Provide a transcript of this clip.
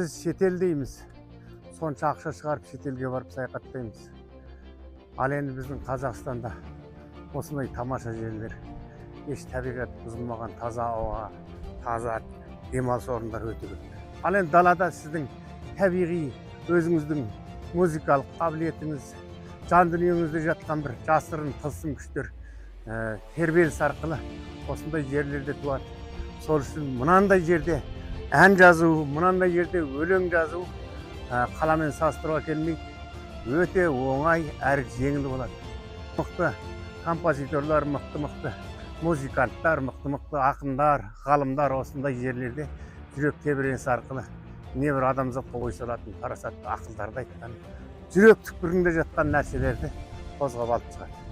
Біз шетелдейміз, сонша ақша шығарып, шетелге барып саяхаттаймыз. Ал енді біздің Қазақстанда осындай тамаша жерлер, еш табиғат бұзылмаған, таза ауа, таза демалыс орындары өте көп. Ал енді далада сіздің табиғи өзіңіздің музыкалық қабілетіңіз, жан дүниеңізде жатқан бір жасырын тылсым күштер тербеліс арқылы осындай жерлерде туады. Сол үшін мынандай жерде ән жазу, мынандай жерде өлең жазу қаламен салыстыруға келмейді, өте оңай әрі жеңіл болады. Мықты композиторлар, мықты мықты музыканттар, мықты мықты ақындар, ғалымдар осындай жерлерде жүрек тебіренісі арқылы небір адамзатқа ой салатын парасатты ақылдарды айтқан, жүрек түкпірінде жатқан нәрселерді қозғап алып шығады.